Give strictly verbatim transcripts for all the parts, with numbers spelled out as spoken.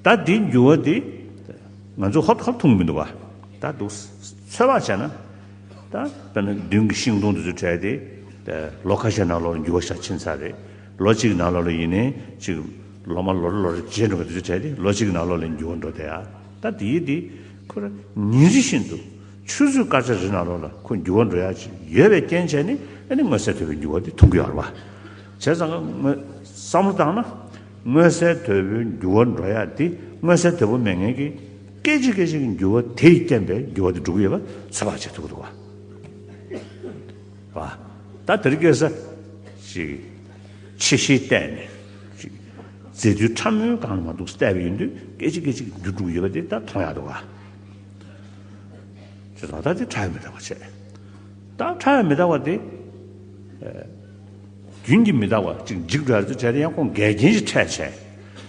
ད་འདི་འགྱུར་བ་འདི་ང་ཚོ་ཧོབ་ཧོབ་མཐོང་གི་མི་འདུག་བ། ད་འདུག་ཚོད་དཔག་བྱས་ན། ད་དཔེར་ན་མདུན་གྱི་ཤིང་སྡོང་འདི་ཚོ་བྲལ་ཏེ། ལོ་ཁ་ཤས་ནང་ལོགས་ལ་འགྱུར་བ་ཤར་ཕྱིན་ཚར་རེད། ལོ་གཅིག་ནང་ལོགས་ལ་ཡིན་ནའི་ཅིག་ལོ་མ་ལོ་རེ་ལོ་རེ་བརྗེས་འགྲོ་གི་འདི་ཚོ་བྲལ་ཏེ་ལོ་གཅིག་ནང་ལོགས་ལ་འགྱུར་བ་འགྲོ་བསྡད་ཡ། ད་དེའི་འདི་ཁོ་ར་ཉིན་རེ་བཞིན་དུ་ཆུ་ཚོད་སྐར་ཆ་རེ་ནང་ལོགས་ལ་ཁོ་འགྱུར་བ་འགྲོ་ཡ་ཅིག་ཡོད་པའི་རྐྱེན་བྱས་ནས་ཨ་ནི་མངོན་གསལ་དོད་པོའི་འགྱུར་བ་འདི་མཐོང་གི་ཡོད་རེད་བ། བྱས་ཙང་ཀ་བསམ་བློ་བཏང་ན། མངོན་གསལ་དོད་པོའི་འགྱུར་བ་འགྲོ་ཡ་དེ་མངོན་གསལ་དོད་པོ་མེད་མཁན་གྱི་སྐད་ཅིག་སྐད་ཅིག་གི་འགྱུར་བ་དེ་ཡི་རྐྱེན་པས་འགྱུར་བ་དེ་འགྲོ་གི་ཡོད་པ་ཚོད་དཔག་བྱེད་ཐུབ་ཀྱི་འདུག་བ། བ། ད་དེ་རིང་ཁ་སང་ཅིག་ཆེ་ཤེལ་བལྟས་ནས་ཅིག་རྫས་རྡུལ་ཕྲ་མོའི་སྒང་ལ་མ་འདུག་བལྟས་པ་ཡིན་དུས་སྐད་ཅིག་སྐད་ཅིག་གི་འགྱུར་འགྲོ་གི་ཡོད་པ་དེ་ད་མཐོང་ཡག་འདུག་བ། ཅེས་དང་ད་དེ་ཕྲ་བས་མི་རྟག་པ་བྱས། ད་ཕྲ་བས་མི་རྟག་པ་དེ། རྒྱུན་གྱིས་མི་རྟག་པ་ཅིག་འཇིག་འགྲོ་ཡ་ཚོ་བྱས་ཏེ་ཡང་ཁོང་འགལ་རྐྱེན་ཞིག་འཕྲད་བྱས།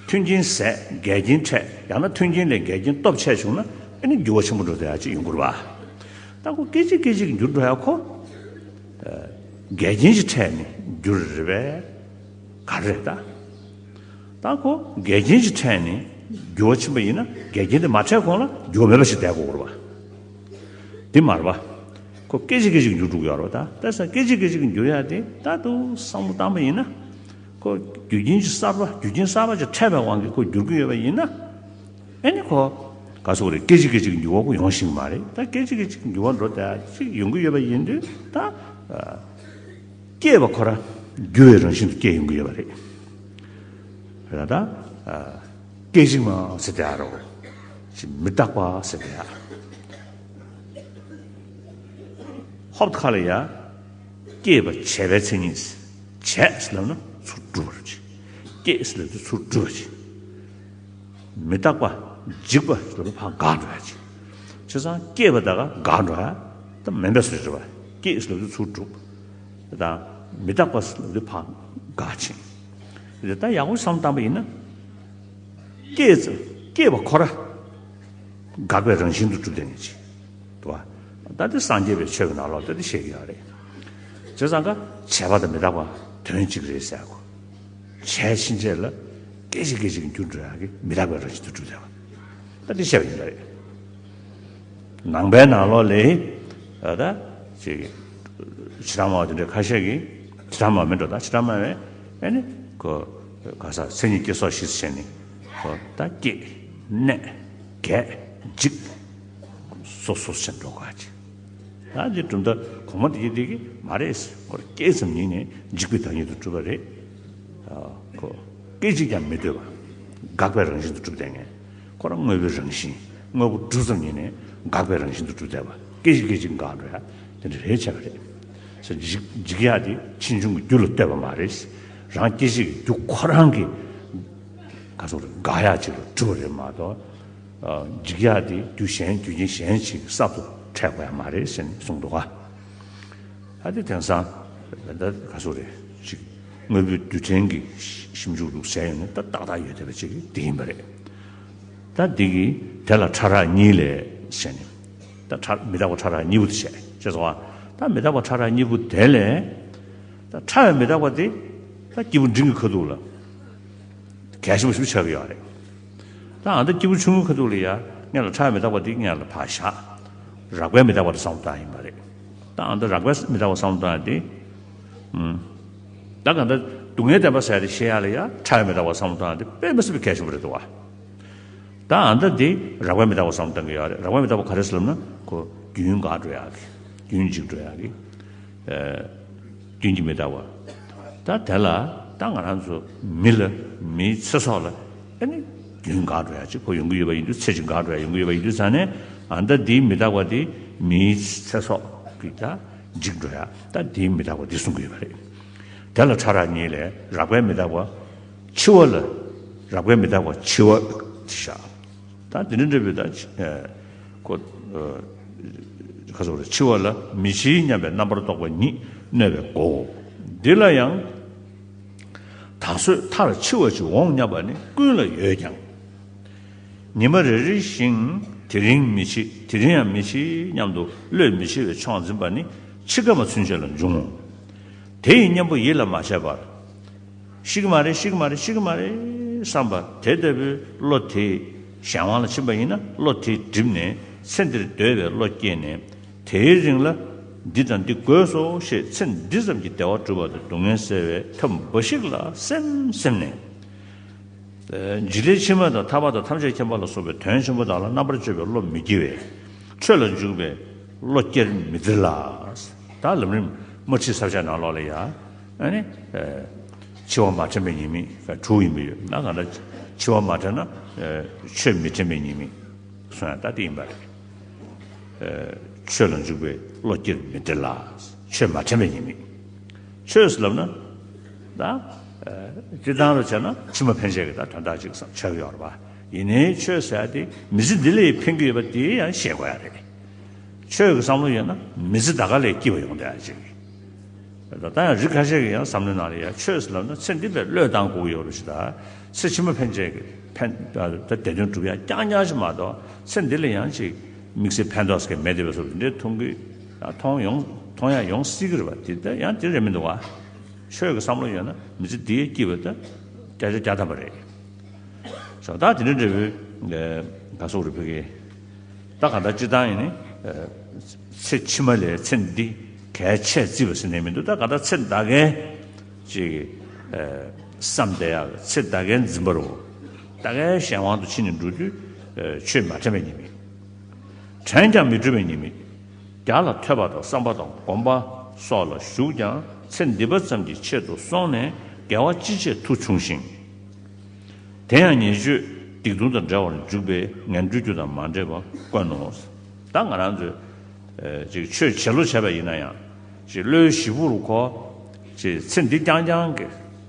མཐུན་རྐྱེན་ཟད་འགལ་རྐྱེན་འཕྲད་ཡང་ན་མཐུན་རྐྱེན་ལས་འགལ་རྐྱེན་སྟོབས་ཆེ་བྱུང་ན་ཨ་ནི་འགྱུར་བ་ཆེན་པོ་འགྲོ་བསྡད་ཡ་ཅིག་ཡོང་གི་རེད་བ། ད་ཁོ་སྐད་ཅིག་སྐད་ཅིག་འགྱུར་འགྲོ་ཡ་ཁོ། འགལ་རྐྱེན་ཞིག་འཕྲད་ནས་འགྱུར་རེད་པས། ག་རེ་རེད་ད། ད་ཁོ་འགལ་རྐྱེན་ཞིག་འཕྲད་ནས་འགྱུར་བ་ཕྱིན་པ་ཡིན་ན་འགལ་རྐྱེན་དེ་མ་འཕྲད་གོང་ལ་འགྱུར་བ་མེད་པ་ཞིག་བསྡད་དགོས་རེད་བ། དེ་མ་རེད་བ། ཁོ་སྐད་ཅིག་སྐད་ཅིག་འགྱུར་འགྲོ་གི་ཡོད་རེད་བ་ད། ད་ས་སྐད་ཅིག་སྐད་ཅིག་འགྱུར་ཡ་དེ་ད་དུང་བསམ་བློ་བཏང་པ་ཡིན་ན། ཁོ་རྒྱུ་རྐྱེན་ཞིག་གསར་པ་རྒྱུ་རྐྱེན་གསར་པ་ཞིག་འཕྲད་པའི་དབང་གིས་ཁོ་འགྱུར་གྱི་ཡོད་པ་ཡིན་ན། ཨེ་ནི་ཁོ། ག་སོགས་རེད་སྐད་ཅིག་སྐད་ཅིག་འགྱུར་བ་ཁོ་ཡོང་ཤེས་ཀྱི་མ་རེད་ད་སྐད་ཅིག་སྐད་ཅིག་འགྱུར་བ་འགྲོ་ད་ཅིག་ཡོང་གི་ཡོད་པ་ཡིན་དུས་ད། སྐྱེས་པ་ཁོ་རང་འགྱུར་བའི་རང་བཞིན་དུ་སྐྱེས་ཡོང་གི་ཡོད་པ་རེད། རེད་ད། སྐད་ཅིག་མ་ཟེར་ཏེ་ཨ་རོ། ཅིག་མི་རྟག་པ་ཟེར་ཏེ་ཨ། ཧོབ་ཁ་ལ་ཡ། སྐྱེས་པ་བྱས་པའི་མཚན་ཉིད། བྱས་ཟེར་ལབ་ན་ཚུར་སྒྲུབ་པར་བྱེད། སྐྱེས་ཟེར་ལབ་དུས་ཚུར་སྒྲུབ་པར་བྱེད། མི་རྟག་པ། འཇིག་པ་ལབ་དུས་ཕར་འགག་འགྲོ་ཡ་ཅིག་བྱས་ཙང་སྐྱེས་པ་དག་ག་འགག་འགྲོ་ཡ། ད་མིན་པ་སུ་རེད་བ། སྐྱེས་ལབ་དུས་ཚུར་སྒྲུབ། དང་། མི་རྟག་པ་ལབ་དུས་ཕར་འགག་ཕྱིན། དེ་ད་ཡག་པོ་བསམ་བཏང་པ་ཡིན་ན། སྐྱེས་ཙང་སྐྱེས་པ་ཁོ་ར། འགག་པའི་རང་བཞིན་དུ་གྲུབ་བསྡད་ངེས་ཅིག་འདུག་བ། ད་དེ་སངས་རྒྱས་པའི་ཆོས་ཀྱི་ནང་ལོགས་ད་དེ་བཤད་ཀྱི་ཡོད་རེད། བྱས་ཙང་ཀ་བྱས་པ་དང་མི་རྟག་པ་དོན་གཅིག་རེད་ཟེར་གོ། བྱས་ཕྱིན་ཆད་ལ་སྐད་ཅིག་སྐད་ཅིག་འགྱུར་འགྲོ་ཡག་གི་མི་རྟག་པའི་རང་བཞིན་དུ་གྲུབ་བསྡད་པ། ད་དེ་བཤད་པ་ཡིན་པ་རེད། ནང་པའི་ནང་ལོགས་ལ་ད་ཅིག་ཕྱི་ཐག་མ་དེ་འདྲ་ཁ་ཤས་ཀྱིས་ཕྱི་ཐག་མ་མིན་འགྲོ་ད་ཕྱི་ཐག་མ་བས་ཨེ་ནི་ཁོ་ག་ས་མཚན་ཉིད་སྐྱེ་སོགས་ཞེས་བྱས་ནས་ཁོ་ད་སྐྱེས་གནས་རྒས་འཇིག་སོ་སོ་ཞེས་འགྲོ་ག་ཅིག་ད་འདི་གྲུབ་མཐའ་གོང་མ་དེ་གྱིས་དེ་གི་མ་རེད། ཁོ་སྐྱེས་ཙམ་ཉིད་ནས་འཇིག་པའི་བདག་ཉིད་དུ་གྲུབ་པ་རེད། ཁོ་སྐད་ཅིག་ཀྱང་མི་སྡོད་པ། འགག་པའི་རང་བཞིན་དུ་གྲུབ་བསྡད་མཁན། ཁོ་རང་དངོས་པོའི་རང་བཞིན། དངོས་པོ་གྲུབ་ཙམ་ཉིད་ནས་འགག་པའི་རང་བཞིན་དུ་གྲུབ་བསྡད་པ། སྐད་ཅིག་སྐད་ཅིག་འགག་འགྲོ་ཡ། དེ་འདྲ་རེད་བྱས་པ་རེད། ཟེར་འཇིག་འཇིག་ཡ་དེ་ཕྱིས་འབྱུང་གི་རྒྱུ་ལ་ལྟོས་པ་མ་རེད། རང་སྐད་ཅིག་གི་རྒྱུ་ཁོ་རང་གི་ག་ཚོད་རེད་འགག་ཡ་ཅིག་ལ་གྲུབ་པ་རེད་མ་གཏོགས། འཇིག་ཡ་དེ་རྒྱུ་གཞན་རྒྱུ་རྐྱེན་གཞན་ཅིག་གསར་དུ་འཕྲད་དགོས་ཡ་མ་རེད་ཟེར་ནས་གསུངས་འདུག་ག་ཨ་དེ་དེང་སང་ད་ག་ཚོད་རེད་ཅིག་དངོས་པོའི་རྡུལ་ཕྲན་གྱི་ཞིབ་འཇུག་འདུག་ཟེར་ཡོང་ནས་ད་ཏག་ཏག་ཡོད་བསྡད་པ་ཅིག་དེ་ཡིན་པ་རེད། ད་འདི་གི་དེ་ལ་ཕྲ་རགས་གཉིས་ལས་ཟེར་ནས་ད་ཕྲ་མི་རྟག་པ་ཕྲ་རགས་གཉིས་པོ་དེ་བྱས་ཅེས་སོ། ད་མི་རྟག་པ་ཕྲ་རགས་གཉིས་པོ་དེ་ལས་ད་ཕྲ་བའི་མི་རྟག་པ་དེ་ད་སྐྱེས་བུ་འབྲིང་གི་ཁ་ཐུག་ལ། གལ་ཆེན་པོ་ཞིག་ཆགས་ཀྱི་ཡོད་རེད། ད་ཨ་ད་སྐྱེས་བུ་ཆུང་ངུའི་ཁ་ཐུག་ལ་ཡ་སྔོན་ལ་ཕྲ་བའི་མི་རྟག་པ་འདི་སྔོན་ལ་ཕར་བཞག་རགས་པའི་མི་རྟག་པ་དེ་བསམ་བློ་བཏང་ཡིན་པ་རེད། ད་ཨ་ད་རགས་པའི་མི་རྟག་པ་བསམ་བློ་བཏང་ཡ་དེ། ཨུམ། ད་གང་ལྟར་སྡུག་བསྔལ་བདེན་པ་ཟེར་ཡ་དེ་ཤེས་ཡ་ལ་ཡ་ཕྲ་བའི་མི་རྟག་པ་བསམ་བློ་བཏང་ཡ་དེ་དཔེ་མི་སྲིད་པའི་གལ་ཆེན་པོ་རེད་འདུག་བ། ད་ཨ་ད་དེ་རགས་པའི་མི་རྟག་པ་བསམ་བློ་བཏང་གི་ཡོད་རེད། རགས་པའི་མི་རྟག་པ་ག་རེ་ཟེར་ལབ་ན་ཁོ་རྒྱུན་འགག་འགྲོ་ཡ་གི་རྒྱུན་འཇིག་འགྲོ་ཡ་གི། རྒྱུན་གྱི་མི་རྟག་པ། ད་དེ་ལ་ད་ང་རང་ཚོ་མི་ལ་མིའི་ཚེ་སྲོག་ལ་ཨ་ནི་རྒྱུན་འགག་འགྲོ་ཡ་གཅིག་པོ་ཡོང་གི་ཡོད་པ་ཡིན་དུས་ཚེ་གཅིག་འགག་འགྲོ་ཡ་ཡོང་གི་ཡོད་པ་ཡིན་དུས་ཙང་ནས་ཨ་ད་འདིའི་མི་རྟག་པ་དེ་མིའི་ཚེ་སྲོག་གི་ད་འཇིག་འགྲོ་ཡ་ད་འདིའི་མི་རྟག་པ་འདི་གསུང་གི་ཡོད་པ་རེད། དེ་ལ་ཕྲ་རགས་གཉིས་ལས་རགས་པའི་མི་རྟག་པ་འཆི་བ་ལ་རགས་པའི་མི་རྟག་པ་འཆི་བ་དེ་བཞག་ད་འདི་འདྲ་འདྲ་བའི་ད་ཁོ་ཁ་སོགས་རེ་འཆི་བ་ལ་མི་འཆིའི་མཉམ་པའི་རྣམ་པར་རྟོག་པ་ཉིད་གནོད་པའི་སྒོའོ། འདི་ལ་ཡང་ད་གཟོད་མཐར་འཆི་བ་ཅིག་འོང་སྙམ་པ་ནི་ཀུན་ལ་ཡོད་ཀྱང་། ཉི་མ་རེ་རེ་བཞིན་དེ་རིང་མི་འཆི་དེ་རིང་ཡང་མི་འཆི་སྙམ་དུ་བློས་མི་འཆི་བའི་ཕྱོགས་འཛིན་པ་ནི་འཆི་ཁ་མ་ཚུན་ཆད་ལ་འབྱུང་ངོ་། དེ་ཡི་གཉེན་པོ་ཡིད་ལ་མ་བྱས་པར། ཤི་གི་མ་རེད་ཤི་གི་མ་རེད་ཤི་གི་མ་རེད། བསམ་པ་དེ་ལྟ་བུའི་བློ་དེས་གཞན་དབང་ལ་ཕྱིན་པ་ཡིན་ན། བློ་དེས་བསྒྲིབས་ནས་ཚེ་འདིར་འདོད་པའི་བློ་སྐྱེས་ནས། དེའི་རིང་ལ་འདི་དང་འདི་དགོས་སོ་ཞེས་ཚེ་འདི་ཙམ་གྱི་བདེ་བ་སྒྲུབ་པ་དང་སྡུག་བསྔལ་སེལ་བའི་ཐབས་འབའ་ཞིག་ལ་སེམས་སེམས་ནས། འཇིག་རྟེན་ཕྱི་མ་དང་ཐ་མ་དང་ཐམས་ཅད་མཁྱེན་པ་ལ་སོགས་པའི་དོན་ཆེན་པོ་དག་ལ་རྣམ་པར་དཔྱོད་པའི་བློ་མི་སྐྱེ་བས། ཆོས་ལ་འཇུག་པའི་བློ་སྐྱེར་མི་བདེ་ལ། ད་ལམ་རིམ་དམར་ཁྲིད་ས་བཅད་ནང་ལོགས་ལ་ཡ། ཨ་ནི། འཆི་བ་མ་དྲན་པའི་ཉེས་དམིགས་དྲུག་ཡིན་པ་ཡོད་ན། གང་ལྟར་འཆི་བ་མ་དྲན་ན། ཆོས་མི་དྲན་པའི་ཉེས་དམིགས་གསུངས་ཡ་ད་དེ་ཡིན་པ་རེད། ཆོས་ལ་འཇུག་པའི་བློ་སྐྱེར་མི་བདེ་ལ། ཆོས་མ་དྲན་པའི་ཉེས་དམིགས། ཆོས་ལབ་ན། ད། སྤྱིར་བཏང་རུ་བྱས་ན་ཕྱི་མ་ཕན་ཆད་ཀྱི་ད་དོན་དག་ཅིག་བསམ་ཆགས་ཀྱི་ཡོད་རེད་པ། ཡིན་ནའི་ཆོས་ཟེར་ཡ་དེ་མི་ཚེ་འདི་ལ་ཕན་གྱི་ཡོད་པ་དེ་ཡང་ཤེས་དགོས་ཡ་རེད། ཆོས་ཀྱི་བསམ་བློ་ཡོད་ན་མི་ཚེ་ད་ག་ལས་སྐྱིད་པ་ཡོང་བསྡད་ཡ་ཅིག་ད་ལྟ་ཡང་རིགས་ཁ་ཤས་ཀྱི་ཡང་བསམ་བློའི་ནང་ལ་ཡ། ཆོས་ཟེར་ལབ་ན་ཚེ་འདི་ལ་བློས་བཏང་དགོས་ཀྱི་ཡོད་རེད་ཞེས། ད་ཚེ་ཕྱི་མ་ཕན་ཆད་ཀྱི་ཕན། ད་བདེ་དོན་སྒྲུབ་ཡ་རྐྱང་རྐྱང་ཞིག་མ་གཏོགས། ཚེ་འདི་ལ་ཡང་ཅིག་དམིགས་བསལ་ཕན་ཐོགས་ཀྱི་མེད་བསྡད་པའི་བཟོ་འདྲ་མཐོང་གི། མཐོང་ཡོང་མཐོང་ཡ་ཡོང་སྲིད་ཀྱི་རེད་པ། དེ་ལྟ་ཡང་དེ་རེད་མི་འདུག་བ། ཆོས་ཀྱི་བསམ་བློ་ཡོད་ན་མི་ཚེ་འདི་སྐྱིད་པ་ད་བརྒྱ་ཆ་བརྒྱ་ཐམ་པ་རེད། ཞོག་ད་དེ་འདྲ་འདྲ་བོའི་ག་སོག་རེ་ཕུལ་གི། ད་ག་ད་སྤྱིར་བཏང་ཡིན་ནི། ཚེ་ཕྱི་མ་ལས་ཚེ་འདི་གལ་ཆེ་བརྩི་བ་ཟེར་ནས་མི་འདུག་ད་ག་ད་ཚེ་ད་གའི་ཅིག་བསམ་བསྡད་ཡག་ཚེ་ད་གའི་འཛིན་པ་རུ། ད་གའི་གཞན་དབང་དུ་ཕྱིན་ནས་འགྲོ་དུས། ཆོས་མ་དྲན་པའི་ཉེས་དམིགས། དྲན་ཀྱང་མི་འགྲུབ་པའི་ཉེས་དམིགས། རྒྱ་ལ་ཐོས་པ་དང་བསམ་པ་དང་སྒོམ་པ་སོགས་ལ་ཞུགས་ཀྱང་ཚེ་འདི་པ་ཙམ་གྱི་ཆེད་དུ་སོང་ནས་དགེ་བ་ཅི་བྱེད་མཐོ་ཆུང་ཞིང་། དེ་ཡང་ཉེས་སྤྱོད་སྡིག་ལྟུང་དང་འབྲེལ་བར་འཇུག་པས་ངན་འགྲོའི་རྒྱུ་དང་མ་འདྲེས་པ་དཀོན་ནོ། ད་ང་རང་ཚོས་ཅིག་ཆོས་བྱེད་ལུགས་བྱས་པ་ཡིན་ན་ཡང་། ཅིག་བློའི་གཞི་བོ་རུ་ཁོ། ཅིག་ཚེ་འདི་རྐྱང་རྐྱང་གི་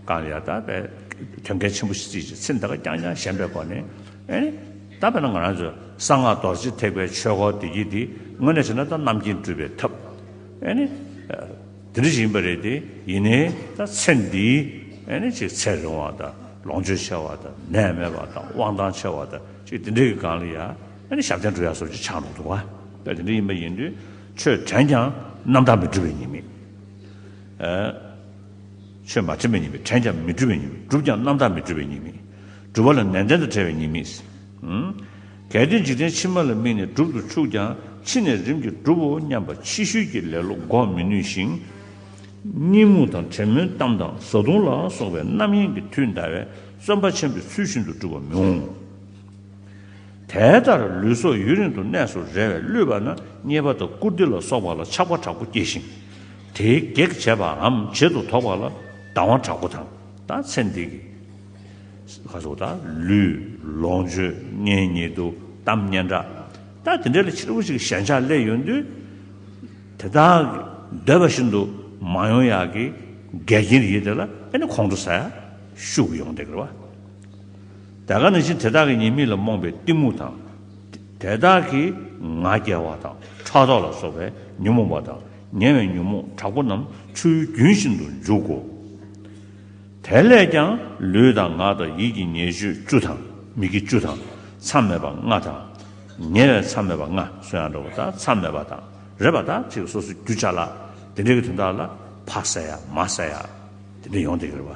སྒང་ལ་ཡ་ད་དཔེ་དོན་གལ་ཆེན་པོ་ཞིག་བརྩིས་ཅིག་ཚེ་འདི་ག་རྐྱང་རྐྱང་ཞེན་པའི་སྒོ་ནས། ཨེ་ནི། ད་དཔེར་ན་ང་རང་ཚོས་གསང་སྔགས་རྡོ་རྗེ་ཐེག་པའི་ཆོས་སྐོར་འདི་གྱིས་འདི་དངོས་གནས་བྱས་ན་ད་རྣམ་མཁྱེན་སྒྲུབ་པའི་ཐབས། ཨེ་ནི། དེ་འདྲ་ཞིག་ཡིན་པ་རེད་དེ། ཡིན་ནའི་ད་ཚེ་འདིའི་ཨེ་ནི་ཅིག་ཚེ་རིང་བ་དང་ལོངས་སྤྱོད་ཆེ་བ་དང་ནད་མེད་པ་དང་དབང་ཐང་ཆེ་བ་དང་ཅིག་དེ་འདྲའི་གི་སྒང་ལ་ཡ། ཨེ་ནི་ཞབས་བརྟན་སྒྲུབ་ཡ་སོགས་ཅིག་ཆགས་འགྲོ་འདུག་བ། ད་དེ་འདྲ་ཡིན་པ་ཡིན་དུས་ཆོས་དྲན་ཀྱང་རྣམ་དག་མི་འགྲུབ་པའི་ཉེས་དམིགས། ཨེ། ཆོས་མ་དྲན་པའི་ཉེས་དམིགས། དྲན་ཀྱང་མི་འགྲུབ་པའི་ཉེས་དམིགས། བསྒྲུབས་ཀྱང་རྣམ་དག་མི་འགྲུབ་པའི་ཉེས་དམིགས། སྒྲུབ་པ་ལ་ནན་ཏན་དང་བྲལ་བའི་ཉེས་དམིགས། ཨང་། གལ་ཏེ་འཇིག་རྟེན་ཕྱི་མ་ལ་དམིགས་ནས་སྒྲུབ་ཏུ་ཆུག་ཀྱང་ཕྱི་ནས་རིམ་གྱིས་སྒྲུབ་བོ་སྙམ་པ་ཕྱི་ཤོས་ཀྱི་ལེ་ལོ་འགོག་མི་ནུས་ཤིང་། གཉིད་རྨུགས་དང་དྲན་སྨོན་གཏམ་དང་བཟའ་བཏུང་ལ་སོགས་པའི་རྣམ་གཡེང་གིས་དུས་འདའ་བས་བརྩོན་པ་ཆེན་པོས་ཚུལ་བཞིན་དུ་སྒྲུབ་པ་མི་འོང་། དེ་ལྟར་ལུས་སྲོག་ཡུན་རིང་དུ་གནས་སུ་རེ་བས་བསླུས་པ་ན་རྙེད་པ་དང་བཀུར་སྟི་ལ་སོགས་པ་ལ་ཆགས་པ་དྲག་པོ་སྐྱེ་ཞིང་། དེའི་གེགས་བྱས་པའམ་བྱེད་དུ་དོགས་པ་ལ་སྡང་བ་དྲག་པོ་དང་། ད་ཚེ་འདི་གི་ཁ་སོགས་ད་ལུས་ལོངས་སྤྱོད་གཉེན་ཉེ་དུ་གཏམ་སྙན་གྲགས་ད་དེ་འདྲ་ལ་ཕྱི་རུ་ཞིག་ཞེན་ཆགས་སླེབས་ཡོང་དུས། དེ་དག་གི་འདོད་པ་བཞིན་དུ་མ་ཡོང་ཡག་གི་འགལ་རྐྱེན་རེད། དེ་ལ་ཨེ་ནི་ཁོང་ཁྲོ་ཟ་ཡ་ཤུགས་ཡོང་བསྡད་ཀྱི་རེད་བ། དེ་ག་ནང་བཞིན་དེ་དག་གི་ཉེས་དམིགས་ལ་རྨོངས་པའི་གཏི་མུག་དང་། དེ་དག་གིས་ང་རྒྱལ་བ་དང་ཕྲག་དོག་ལ་སོགས་པའི་ཉོན་མོངས་པ་དང་ཉེ་བའི་ཉོན་མོངས་དྲག་པོ་རྣམས་ཆུའི་རྒྱུན་བཞིན་དུ་འཇུག་གོ། དེ་ལས་ཀྱང་ལུས་དང་ངག་དང་ཡིད་ཀྱི་ཉེས་སྤྱོད་བཅུ་དང་མི་དགེ་བཅུ་དང་མཚམས་མེད་པ་ལྔ་དང་། ཉེ་བའི་མཚམས་མེད་པ་ལྔ་གསུང་ཡང་འགྲོ་བ་དང་མཚམས་མེད་པ་དང་རེད་པ། ད་ཅིག་སོ་སོའི་རྒྱུ་ཅ་ལག་དེ་འདྲའི་གི་དོན་དག་ལ་ཕག་ཟ་ཡ་མ་ཟ་ཡ་དེ་འདྲ་ཡོང་བསྡད་ཀྱི་རེད་བ།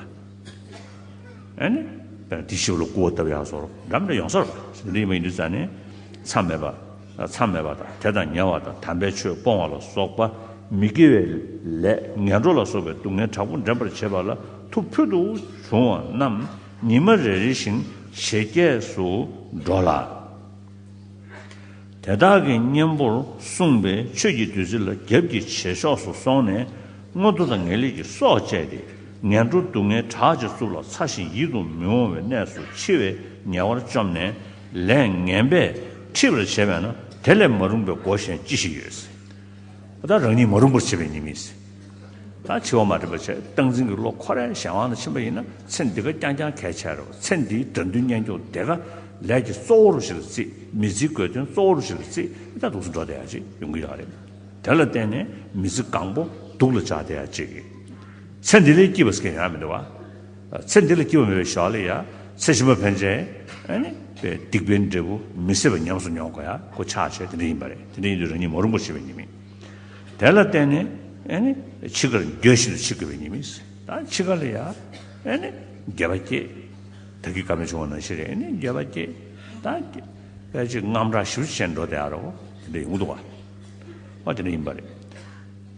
ཨ་ནི། དཔེར་ན་དེ་ཞིག་ལ་སྐུར་བ་བཏབ་ཡག་སོགས་འདྲ་མི་འདྲ་ཡོང་ས་རེད་བ། དེ་འདྲ་ཡིན་པ་ཡིན་དུས་ཙང་ནས་མཚམས་མེད་པ། མཚམས་མེད་པ་དང་དེ་དང་ཉེ་བ་དང་དམ་པའི་ཆོས་སྤོང་བ་ལ་སོགས་པ་མི་དགེ་བའི་ལས་ངན་འགྲོ་ལ་སོགས་པའི་སྡུག་བསྔལ་དྲག་པོ་འདྲེན་པར་བྱེད་པ་ལ་ཐུགས་ཕུལ་དུ་བྱུང་བ་རྣམས་ཉི་མ་རེ་རེ་བཞིན་ཇེ་རྒྱས་སུ་འགྲོ་ལ། དེ་དག་གི་གཉེན་པོར་གསུངས་པའི་ཆོས་ཀྱི་བདུད་རྩི་ལ་རྒྱབ་ཀྱི་བྱེད་ཕྱོགས་སུ་སོང་ནས་མངོན་མཐོ་དང་ངེས་ལེགས་ཀྱི་སྲོག་བཅད་དེ་ངན་འགྲོ་སྡུག་བསྔལ་བྲག་ཅིག་རྩུབ་ལ་ཚ་ཞིང་ཡིད་དུ་མི་འོང་བའི་གནས་སུ་འཆི་བའི་ཉེ་བར་བཅོམ་ནས་ལས་ངན་པས་འཁྲིད་པར་བྱེད་པས་ན་དེ་ལས་མ་རུངས་པའི་སྒོ་གཞན་ཅི་ཞིག་ཡོད། ད་རང་ཉིད་མ་རུངས་པར་བྱེད་པའི་ཉེས་དམིགས། ད་འཆི་བ་མ་དྲན་པར་བྱས་སྟངས་འཛིན་གྱི་བློ་ཁོ་རའི་གཞན་དབང་ལ་ཕྱིན་པ་ཡིན་ན་ཚེ་འདི་ག་རྐྱང་རྐྱང་གལ་ཆེ་རེད་བ། ཚེ་འདིའི་དགྲ་འདུལ་གཉེན་སྐྱོང་དེ་ག་ལས་ཀྱི་གཙོ་བོ་རུ་ཞིག་ལ་བརྩིས། མི་ཚེའི་དགོས་དོན་གཙོ་བོ་རུ་ཞིག་ལ་བརྩིས་ད་འདུག་སེ་འགྲོ་བསྡད་ཡ་ཅིག་ཡོང་གི་ཡོད་རེད། དེ་ལ་བརྟེན་ནས་མི་ཚེ་གང་པོ་སྡུག་ལ་འཇགས་བསྡད་ཡ་ཅིག་གི། ཚེ་འདི་ལས་སྐྱིད་པ་ཟེར་མཁན་ཡང་མི་འདུག་བ། ཚེ་འདི་ལས་སྐྱིད་པ་མེད་པའི་ཞོར་ལ་ཡ་ཚེ་ཕྱི་མ་ཕན་ཆད་ཨ་ནི་པའི་སྡིག་པའི་འབྲས་བུ་མི་སྲིད་པ་ཉམས་སུ་མྱོང་དགོས་ཡ་ཁོ་ཆགས་བྱས་དེ་འདྲ་ཡིན་པ་རེད། དེ་འདྲ་ཡིན་དུས་རང་ཉིད་མ་རུངས་པར་བྱེད་པའི་ཉེས་དམིགས། དེ་ལ་བརྟེན་ནས་ཨ་ནི་འཆི་ཁར་འགྱོད་བཞིན་དུ་འཆི་དགོས་པའི་ཉེས་དམིགས། ད་འཆི་ཁ་ལ་ཡ་ཨ་ནི་འགྱོད་པ་སྐྱེས། ད་གི་བཀའ་མོལ་བྱུང་བ་ནང་བཞིན་རེད། ཨ་ནི་འགྱོད་པ་སྐྱེས། ད་སྐད་ཅིག་དངངས་སྐྲག་ཞེ་པོ་ཅིག་བྱས་འགྲོ་བསྡད་ཡ་རོ། དེ་འདྲ་ཡོང་གི་འདུག་བ། ཨ་དེ་འདྲ་ཡིན་པ་རེད།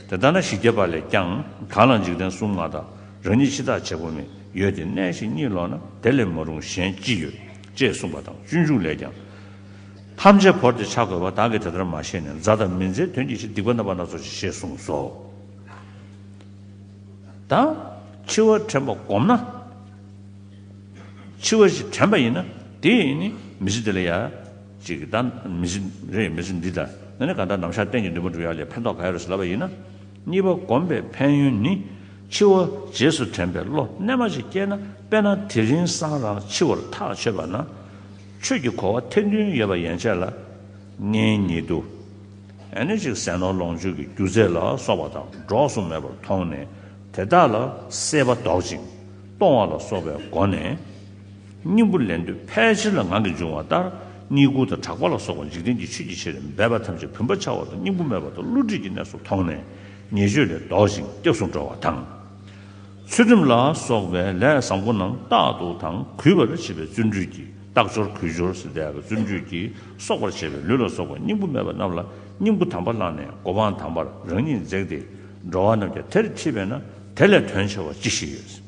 དེ་ལྟ་ན་བཞི་བརྒྱ་པ་ལས་ཀྱང་། གང་ལ་འཇིག་རྟེན་གསུམ་མངའ་དང་། རང་ཉིད་འཆི་བདག་བྱེད་པོ་མེད། ཡོད་དེ་གནས་ཤིང་གཉིད་ལོག་ན། དེ་ལས་མ་རུངས་གཞན་ཅི་ཡོད། ཅེས་གསུངས་པ་དང་། སྤྱོད་འཇུག་ལས་ཀྱང་། ཐམས་ཅད་བོར་ཏེ་ཆ་བགོས་པ། བདག་གིས་དེ་ལྟར་མ་ཤེས་ནས། མཛའ་དང་མི་མཛའི་དོན་གྱི་ཕྱིར། སྡིག་པ་རྣམ་པ་སྣ་ཚོགས་ཤིག། ཞེས་གསུངས་སོ། ད་འཆི་བ་དྲན་པ་སྒོམ་ན། འཆི་བ་ཞིག་དྲན་པ་ཡིན་ན། དེ་ཡིན་ནི་མི་ཚེ་འདི་ལ་ཡ། ཅིག་ད་མི་ཚེ་རེད། མི་ཚེ་འདི་ད་ནི་གང་ལྟར་ནམ་ཞག་གཏན་གྱི་འདུན་པ་འགྲུབ་ཡག་ལ་ཕན་ཐོགས་ག་ཡོད་རེད་ཟེར་ལབ་པ་ཡིན་ན། གཉིས་པ་སྒོམ་པའི་ཕན་ཡོན་ནི། འཆི་བ་རྗེས་སུ་དྲན་པའི་བློ་རྣལ་མ་ཞིག་སྐྱེས་ན། དཔེར་ན་དེ་རིང་སང་རང་འཆི་བར་ཐག་ཆོད་པ་ན། ཆོས་ཀྱི་གོ་བ་ཐེར་འདོན་ཡོད་པ་ཡན་ཆད་ལ། མངོན་ཉིད་དུ། ཨ་ནི་ཅིག་ཟས་ནོར་ལོངས་སྤྱོད་ཀྱི་རྒྱུ་རྫས་ལ་སོགས་པ་དང་འགྲོགས་སུ་མེད་པར་མཐོང་ནས། དེ་དག་ལ་སྲེད་པ་ལྡོག་ཅིང་གཏོང་བ་ལ་སོགས་པའི་སྒོ་ནས། སྙིང་པོ་ལེན་འདོད་ཕལ་ཆེར་ལ་ངང་གིས་འབྱུང་བ་ལྟར། རྙེད་བཀུར་དང་གྲགས་པ་ལ་སོགས་པ་འཇིག་རྟེན་གྱི་ཆོས་ཀྱི་ཕྱིར་འབད་པ་ཐམས་ཅད་བུམ་པ་འཆའ་བ་དང་སྙིང་པོ་སྨོད་པ་དང་བསླུ་བྲིད་ཀྱི་གནས་སུ་མཐོང་ནས། ཉེས་སྤྱོད་ལས་ལྡོག་ཅིང་སྐྱབས་སུ་འགྲོ་བ་དང་། ཚུལ་ཁྲིམས་ལ་སོགས་པའི་ལས་བཟང་པོ་རྣམས་རྟག་ཏུ་དང་གུས་པར་བྱེད་པའི་བརྩོན་འགྲུས་ཀྱིས། རྟག་སྦྱོར་གུས་སྦྱོར་ཟེར་བསྡད་པའི་བརྩོན་འགྲུས་ཀྱིས་གསོག་པར་བྱེད་པའི་ལུས་ལ་སོགས་པ་སྙིང་པོ་སྨོད་པ་རྣམས་ལ་སྙིང་པོ་དམ་པ་བླངས་ནས་གོ་འཕང་དམ་པར་རང་ཉིད་འཛེགས་ཏེ། འགྲོ་བ་རྣམས་ཀྱང་དེར་ཁྲིད་པས་ན། དེ་ལས་དོན་ཆེ་བ་ཅི་ཞིག་ཡོད།